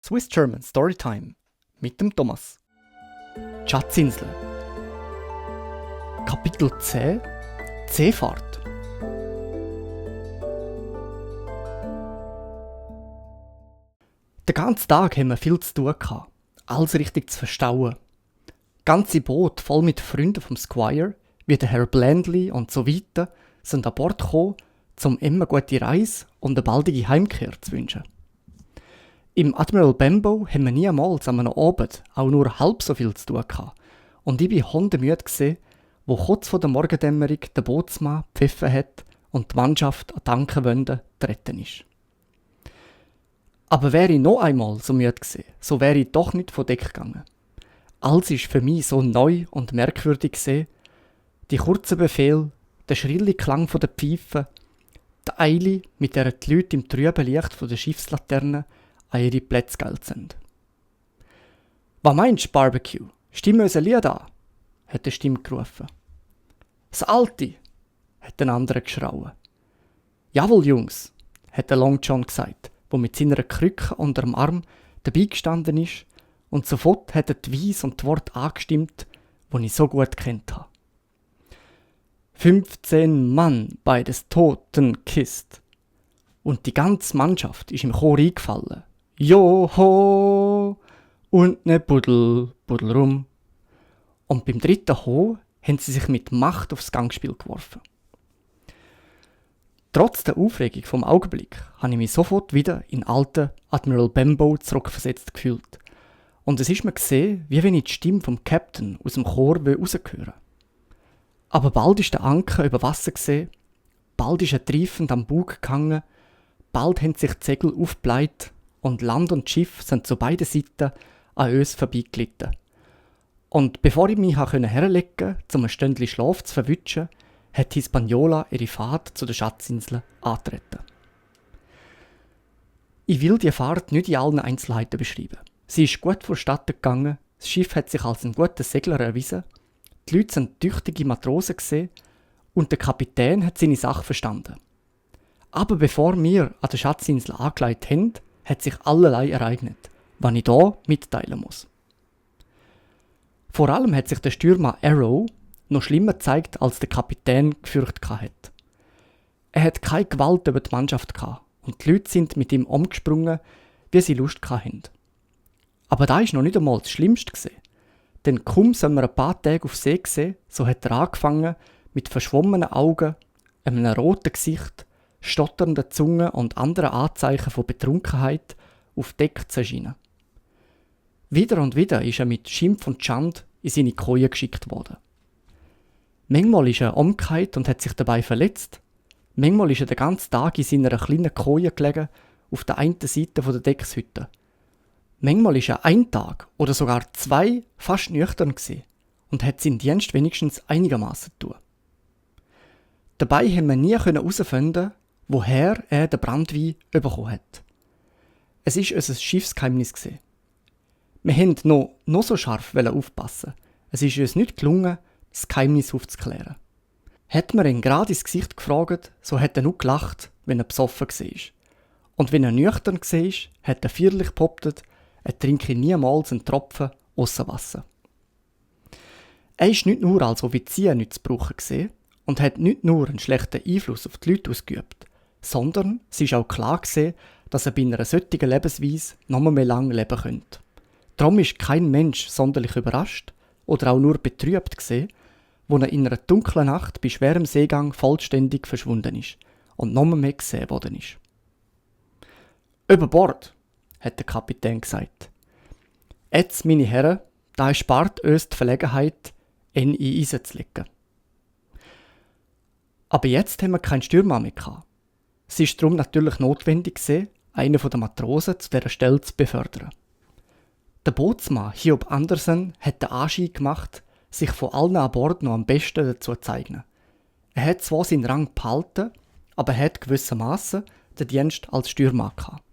Swiss German Storytime mit dem Thomas. Die Schatzinsel. Kapitel 10 Seefahrt. Den ganzen Tag haben wir viel zu tun gehabt, alles richtig zu verstauen. Ganze Boot voll mit Freunden vom Squire, wie der Herr Blandley und so weiter, sind an Bord gekommen, um immer gute Reise und eine baldige Heimkehr zu wünschen. Im Admiral Benbow haben wir niemals an einem Abend auch nur halb so viel zu tun gehabt. Und ich war hundemüde gewesen, wo kurz vor der Morgendämmerung der Bootsmann gepfiffen hat und die Mannschaft an die Ankerwände getreten ist. Aber wäre ich noch einmal so müde gewesen, so wäre ich doch nicht von Deck gegangen. Alles war für mich so neu und merkwürdig gewesen. Die kurzen Befehle, der schrille Klang der Pfeife, die Eile, mit der die Leute im trüben Licht der Schiffslaterne an ihre Plätze geeilt sind. «Was meinst du, Barbecue? Stimm uns ein Lied an!» hat eine Stimme gerufen. «Das Alte!» hat ein anderer geschrauen. «Jawohl, Jungs!» hat der Long John gesagt, der mit seiner Krücke unter dem Arm dabei gestanden ist, und sofort hat er die Weise und die Worte angestimmt, die ich so gut kennt habe. 15 Mann bei des Toten Kist. Und die ganze Mannschaft ist im Chor eingefallen. Joho! Und ne Buddel, Buddel rum. Und beim dritten Ho haben sie sich mit Macht aufs Gangspiel geworfen. Trotz der Aufregung vom Augenblick habe ich mich sofort wieder in alten Admiral Benbow zurückversetzt gefühlt. Und es ist mir gesehen, wie wenn ich die Stimme vom Captain aus dem Chor raushören. Aber bald ist der Anker über Wasser gesehen, bald ist er triefend am Bug gehangen, bald haben sich die Segel aufgebläht und Land und Schiff sind zu beiden Seiten an uns vorbeigelitten. Und bevor ich mich herlegen konnte, um ein Stündchen Schlaf zu verwutschen, hat Hispaniola ihre Fahrt zu der Schatzinsel angetreten. Ich will die Fahrt nicht in allen Einzelheiten beschreiben. Sie ist gut vonstatten gegangen, das Schiff hat sich als ein guter Segler erwiesen, die Leute sind tüchtige Matrosen gesehen und der Kapitän hat seine Sache verstanden. Aber bevor wir an der Schatzinsel angelegt haben, hat sich allerlei ereignet, was ich hier mitteilen muss. Vor allem hat sich der Steuermann Arrow noch schlimmer gezeigt, als der Kapitän gefürchtet hat. Er hat keine Gewalt über die Mannschaft gehabt und die Leute sind mit ihm umgesprungen, wie sie Lust hatten. Aber da ist noch nicht einmal das Schlimmste gewesen. Denn kaum sind wir ein paar Tage auf See gesehen, so hat er angefangen, mit verschwommenen Augen, einem roten Gesicht, stotternden Zunge und anderen Anzeichen von Betrunkenheit auf Deck zu erscheinen. Wieder und wieder ist er mit Schimpf und Schande in seine Koje geschickt worden. Manchmal ist er umgekehrt und hat sich dabei verletzt. Manchmal ist er den ganzen Tag in seiner kleinen Koje gelegen, auf der einen Seite der Deckshütte. Manchmal ist er ein Tag oder sogar 2 fast nüchtern gewesen und hat seinen Dienst wenigstens einigermaßen tun. Dabei haben wir nie herausfinden, woher er den Brandwein bekommen hat. Es war unser Schiffsgeheimnis gewesen. Wir wollten noch so scharf aufpassen. Es ist uns nicht gelungen, das Geheimnis aufzuklären. Hätte man ihn gerade ins Gesicht gefragt, so hätte er nur gelacht, wenn er besoffen war. Und wenn er nüchtern war, hat er feierlich behauptet, er trinke niemals einen Tropfen ausser Wasser. Er ist nicht nur als Offizier nicht zu brauchen gesehen und hat nicht nur einen schlechten Einfluss auf die Leute ausgeübt, sondern es ist auch klar gesehen, dass er bei einer solchen Lebensweise noch mehr lange leben könnte. Darum ist kein Mensch sonderlich überrascht oder auch nur betrübt gesehen, wo er in einer dunklen Nacht bei schwerem Seegang vollständig verschwunden ist und noch mehr gesehen worden ist. «Über Bord!» hat der Kapitän gesagt. «Jetzt, meine Herren, da erspart uns die Verlegenheit, ihn in Eisen zu legen.» Aber jetzt haben wir keinen Steuermann mehr gehabt. Es ist darum natürlich notwendig gewesen, einen der Matrosen zu dieser Stelle zu befördern. Der Bootsmann Hiob Andersen hat den Anschein gemacht, sich von allen an Bord noch am besten dazu zu zeichnen. Er hat zwar seinen Rang behalten, aber er hat gewissermaßen den Dienst als Steuermann gehabt.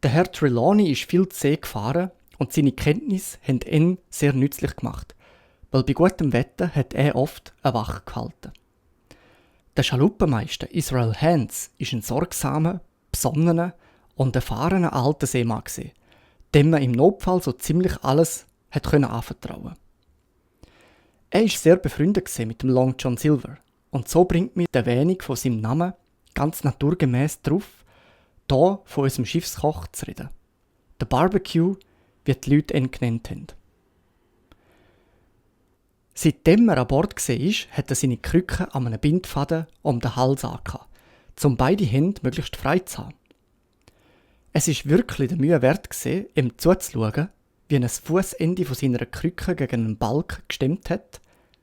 Der Herr Trelawney ist viel zu See gefahren und seine Kenntnisse haben ihn sehr nützlich gemacht, weil bei gutem Wetter hat er oft eine Wache gehalten. Der Schaluppenmeister Israel Hands ist ein sorgsamer, besonnener und erfahrenen alten Seemann gewesen, dem man im Notfall so ziemlich alles hat anvertrauen konnte. Er war sehr befreundet mit dem Long John Silver und so bringt mich die Erwähnung von seinem Namen ganz naturgemäß darauf, hier von unserem Schiffskoch zu reden. Der Barbecue, wie die Leute ihn genannt haben. Seitdem er an Bord war, hat er seine Krücke an einem Bindfaden um den Hals angehabt, um beide Hände möglichst frei zu haben. Es war wirklich der Mühe wert, ihm zuzuschauen, wie er das Fußende von seiner Krücke gegen einen Balk gestemmt hat,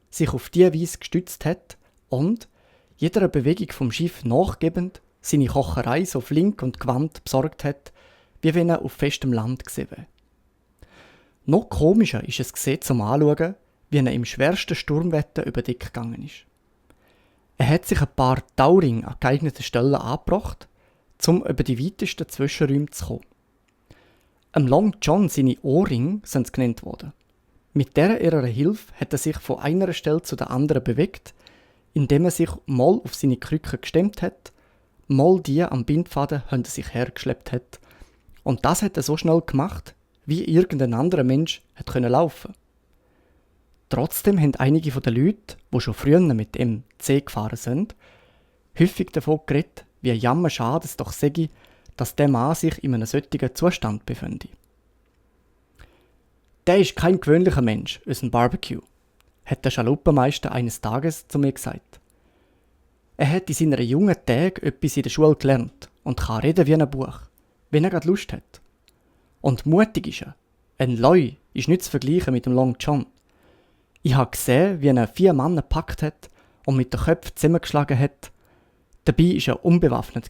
sich auf diese Weise gestützt hat und, jeder Bewegung vom Schiff nachgebend, seine Kocherei so flink und gewandt besorgt hat, wie wenn er auf festem Land gewesen wäre. Noch komischer ist es zum Anschauen, wie er im schwersten Sturmwetter über Deck gegangen ist. Er hat sich ein paar Tauringe an geeigneten Stellen angebracht, um über die weitesten Zwischenräume zu kommen. Am Long John seine Ohrringe sind genannt worden. Mit ihrer Hilfe hat er sich von einer Stelle zu der anderen bewegt, indem er sich mal auf seine Krücke gestemmt hat, mal die am Bindfaden hinter sich hergeschleppt hat. Und das hat er so schnell gemacht, wie irgendein anderer Mensch hat laufen können. Trotzdem haben einige der Leute, die schon früher mit dem C gefahren sind, häufig davon geredet, wie jammerschade es doch sei, dass der Mann sich in einem solchen Zustand befinde. Der ist kein gewöhnlicher Mensch, unser Barbecue, hat der Schaluppenmeister eines Tages zu mir gesagt. Er hat in seinen jungen Tagen etwas in der Schule gelernt und kann reden wie ein Buch, wenn er gerade Lust hat. Und mutig ist er. Ein Leu ist nicht zu vergleichen mit dem Long John. Ich habe gesehen, wie er 4 Männer gepackt hat und mit den Köpfen zusammengeschlagen hat. Dabei war er unbewaffnet.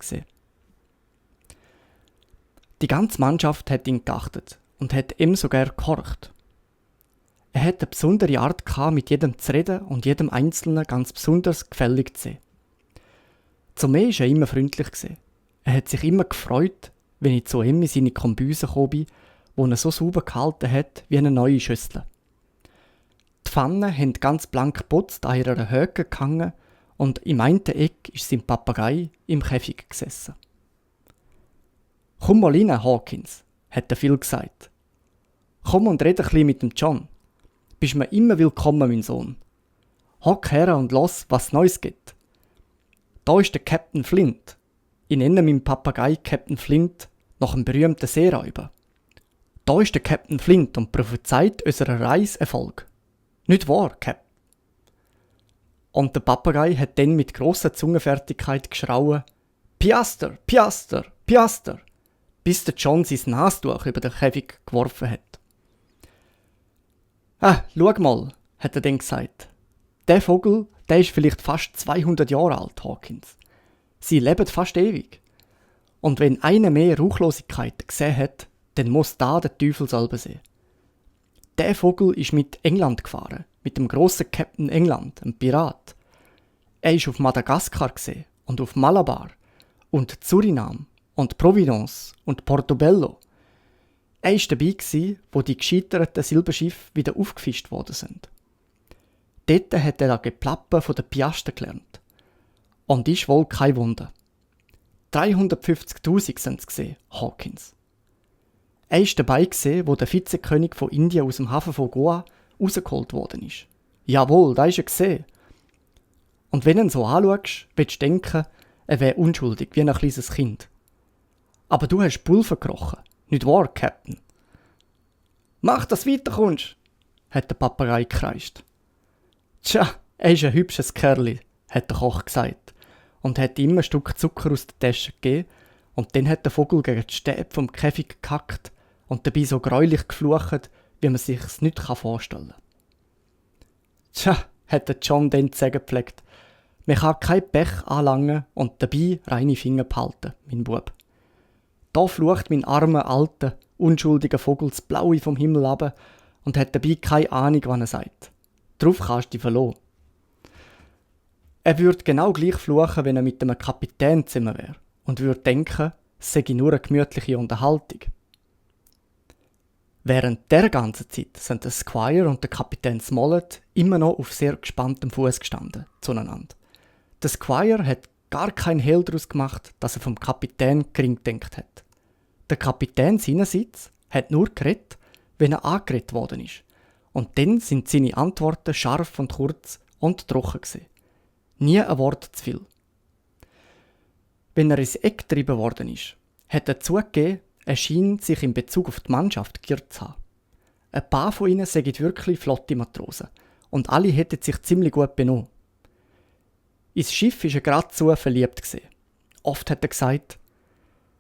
Die ganze Mannschaft hat ihn geachtet und hat ihm sogar gehorcht. Er hatte eine besondere Art gehabt, mit jedem zu reden und jedem Einzelnen ganz besonders gefällig zu sein. Zu mir war er immer freundlich. Er hat sich immer gefreut, wenn ich zu ihm in seine Kombüse gekommen bin, wo er so sauber gehalten hat wie eine neue Schüssel. Die Pfannen haben ganz blank geputzt an ihrer Höhe gehangen und im einen Eck ist sein Papagei im Käfig gesessen. «Komm mal rein, Hawkins», hat er viel gesagt. «Komm und rede ein bisschen mit dem John. Bist mir immer willkommen, mein Sohn. Hock her und los, was Neues gibt. Da ist der Captain Flint. Ich nenne meinen Papagei Captain Flint nach einem berühmten Seeräuber. Da ist der Captain Flint und prophezeit unserer Reise Erfolg. Nicht wahr, Cap?» Und der Papagei hat dann mit grosser Zungenfertigkeit geschrauen: «Piaster, Piaster, Piaster», bis der John sein Nastuch über den Käfig geworfen hat. «Schau mal», hat er dann gesagt. «Der Vogel, der ist vielleicht fast 200 Jahre alt, Hawkins. Sie leben fast ewig. Und wenn einer mehr Rauchlosigkeit gesehen hat, dann muss da der Teufel selber sein. Der Vogel ist mit England gefahren, mit dem grossen Captain England, einem Pirat. Er ist auf Madagaskar gesehen und auf Malabar und Suriname und Providence und Portobello. Er war dabei, wo die gescheiterten Silberschiffe wieder aufgefischt worden sind. Dort hat er das Geplapper von den Piasten gelernt. Und ist wohl kein Wunder. 350'000 sind es gesehen, Hawkins. Er war dabei, wo der Vizekönig von Indien aus dem Hafen von Goa rausgeholt worden ist. Jawohl, da ist er gesehen. Und wenn du ihn so anschaust, willst du denken, er wäre unschuldig, wie ein kleines Kind. Aber du hast Pulver gerochen, nicht wahr, Captain? «Mach, dass du weiterkommst», hat der Papagei gekreischt. «Tja, er ist ein hübsches Kerli», hat der Koch gesagt und hat ihm ein Stück Zucker aus der Tasche gegeben und dann hat der Vogel gegen die Stäbe vom Käfig gehackt und dabei so gräulich geflucht, wie man sich's nicht vorstellen kann. «Tja», hat der John dann zu sagen gepflegt, «man kann kein Pech anlangen und dabei reine Finger behalten, mein Bub. Da flucht mein armer, alter, unschuldiger Vogel das Blaue vom Himmel ab und hat dabei keine Ahnung, was er sagt. Darauf kannst du dich verlassen.» Er würde genau gleich fluchen, wenn er mit einem Kapitän zusammen wäre und würde denken, es sei nur eine gemütliche Unterhaltung. Während der ganzen Zeit sind der Squire und der Kapitän Smollett immer noch auf sehr gespanntem Fuß gestanden zueinander. Der Squire hat gar keinen Hehl daraus gemacht, dass er vom Kapitän gering gedacht hat. Der Kapitän seinerseits hat nur geredet, wenn er angeredet worden ist. Und dann sind seine Antworten scharf und kurz und trocken gewesen. Nie ein Wort zu viel. Wenn er ins Eck getrieben worden ist, hat er zugegeben, er scheint sich in Bezug auf die Mannschaft geirrt zu haben. Ein paar von ihnen seien wirklich flotte Matrosen und alle hätten sich ziemlich gut benommen. Ins Schiff war er geradezu verliebt gewesen. Oft hat er gesagt,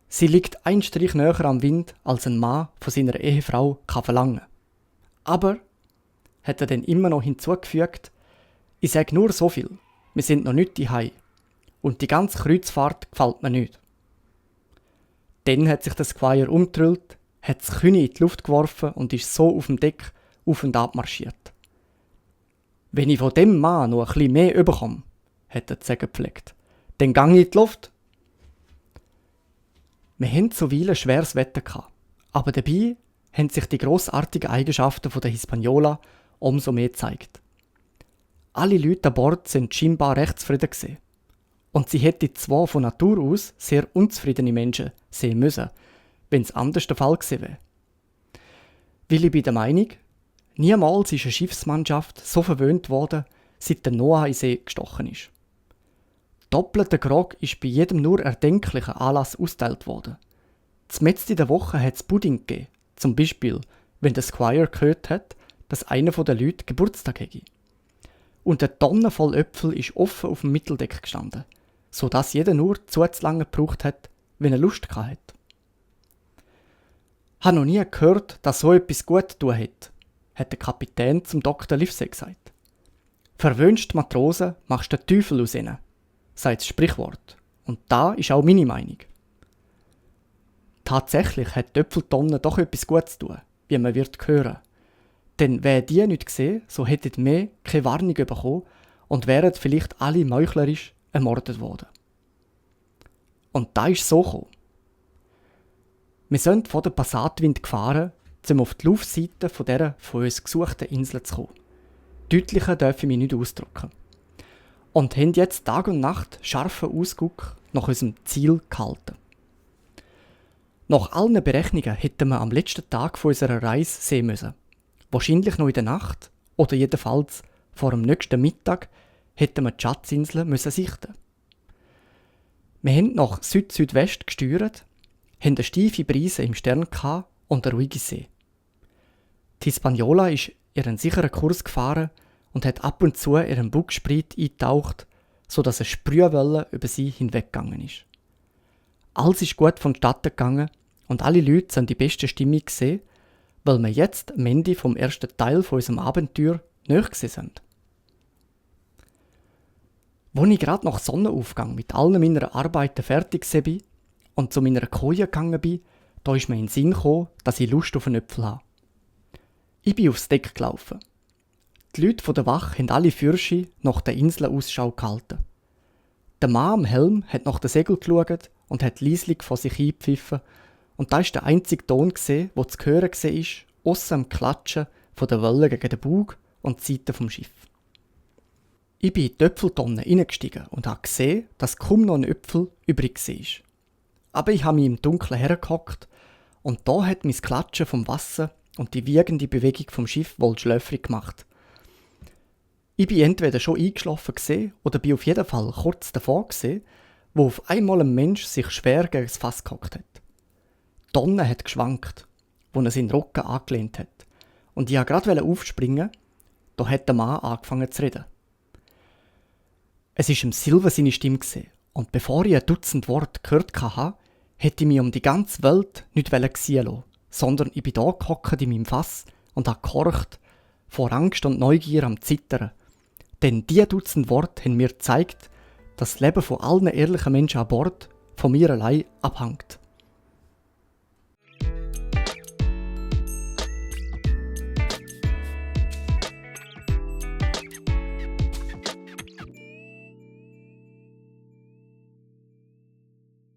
sie liegt ein Strich näher am Wind, als ein Mann von seiner Ehefrau kann verlangen. Aber, hat er dann immer noch hinzugefügt, ich sage nur so viel, wir sind noch nicht daheim und die ganze Kreuzfahrt gefällt mir nicht. Dann hat sich der Squire umgedrüllt, hat das Kühne in die Luft geworfen und ist so auf dem Deck auf und ab marschiert. Wenn ich von dem Mann noch ein bisschen mehr überkomme, hat er zu sagen gepflegt, dann gang ich in die Luft. Wir hatten zuweilen schweres Wetter gehabt, aber dabei haben sich die grossartigen Eigenschaften der Hispaniola umso mehr gezeigt. Alle Leute an Bord sind scheinbar recht zufrieden gewesen. Und sie hätten zwar von Natur aus sehr unzufriedene Menschen sehen müssen, wenn es anders der Fall gewesen wäre. Weil ich bin der Meinung, niemals ist eine Schiffsmannschaft so verwöhnt worden, seit der Noah in See gestochen ist. Doppelter Grog ist bei jedem nur erdenklichen Anlass ausgeteilt worden. Zumindest in der Woche hat es Pudding gegeben, zum Beispiel, wenn der Squire gehört hat, dass einer der Leute Geburtstag hätte. Und eine Tonne voll Äpfel ist offen auf dem Mitteldeck gestanden, sodass jeder nur zu lange gebraucht hat, wenn er Lust hatte. Ich habe noch nie gehört, dass so etwas gut tun hat der Kapitän zum Dr. Livesey gesagt. Verwöhnst Matrosen machst den Teufel aus ihnen, sagt das Sprichwort. Und da ist auch meine Meinung. Tatsächlich hat die Äpfeltonne doch etwas Gutes zu tun, wie man wird hören. Denn wäre die nicht gesehen, so hätten wir keine Warnung bekommen und wären vielleicht alle meuchlerisch ermordet worden. Und da ist so gekommen. Wir sind von der Passatwind gefahren, um auf die Laufseite von dieser von uns gesuchten Insel zu kommen. Deutlicher darf ich mich nicht ausdrücken. Und haben jetzt Tag und Nacht scharfen Ausguck nach unserem Ziel gehalten. Nach allen Berechnungen hätten wir am letzten Tag von unserer Reise sehen müssen. Wahrscheinlich noch in der Nacht oder jedenfalls vor dem nächsten Mittag hätten wir die Schatzinsel müssen sichten. Wir haben nach Süd-Südwest gesteuert, haben eine steife Brise im Stern und eine ruhige See. Die Hispaniola ist ihren sicheren Kurs gefahren und hat ab und zu ihren Bugspriet eingetaucht, sodass eine Sprühwelle über sie hinweggegangen ist. Alles ist gut vonstatten gegangen und alle Leute sind die beste Stimmung gesehen, weil wir jetzt am Ende vom ersten Teil von unserem Abenteuer nahe gewesen sind. Als ich gerade nach Sonnenaufgang mit allen meinen Arbeiten fertig war und zu meiner Koje gegangen bin, da ist mir in den Sinn gekommen, dass ich Lust auf einen Äpfel habe. Ich bin aufs Deck gelaufen. Die Leute von der Wache haben alle Fürsche nach der Insel Ausschau gehalten. Der Mann am Helm hat nach den Segeln geschaut und hat leislich vor sich hingepfiffen. Und da war der einzige Ton, der zu hören war, ausser dem Klatschen von der Wellen gegen den Bug und die Seite vom Schiff. Ich bin in die Äpfeltonne hineingestiegen und habe gesehen, dass kaum noch ein Äpfel übrig war. Aber ich habe mich im Dunkeln hergehockt und da hat mein Klatschen vom Wasser und die wiegende Bewegung vom Schiff wohl schläfrig gemacht. Ich bin entweder schon eingeschlafen gesehen oder bin auf jeden Fall kurz davor gesehen, wo auf einmal ein Mensch sich schwer gegen das Fass gehockt hat. Die Tonne hat geschwankt, wo er seinen Rücken angelehnt hat. Und ich wollte gerade aufspringen, da hat der Mann angefangen zu reden. Es war Silver seine Stimme und bevor ich ein Dutzend Worte gehört hatte, hätte ich mich um die ganze Welt nicht sehen lassen, sondern ich bin da gehockt in meinem Fass und habe gehorcht, vor Angst und Neugier am Zittern. Denn diese Dutzend Worte haben mir gezeigt, dass das Leben von allen ehrlichen Menschen an Bord von mir allein abhängt.